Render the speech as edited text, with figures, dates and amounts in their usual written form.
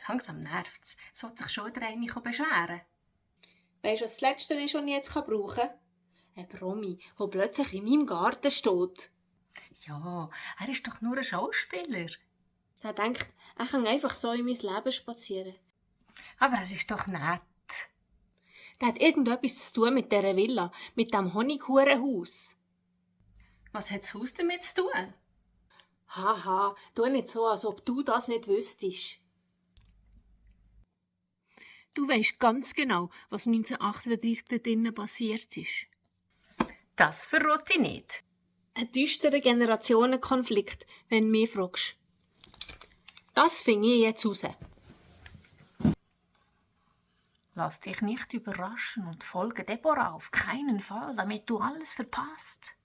Langsam nervt's. Sollte sich schon wieder eine beschweren. Weisst du, was das Letzte ist, was ich jetzt brauchen kann? Ein Promi, der plötzlich in meinem Garten steht. Ja, er ist doch nur ein Schauspieler. Der denkt, er kann einfach so in mein Leben spazieren. Aber er ist doch nett. Der hat irgendetwas zu tun mit dieser Villa, mit diesem Honighurenhaus. Was hat das Haus damit zu tun? Haha, tu nicht so, als ob du das nicht wüsstest. Du weisst ganz genau, was 1938 da drinnen passiert ist. Das verrate ich nicht. Ein düsterer Generationenkonflikt, wenn du mich fragst. Das finde ich jetzt raus. Lass dich nicht überraschen und folge Deborah auf keinen Fall, damit du alles verpasst.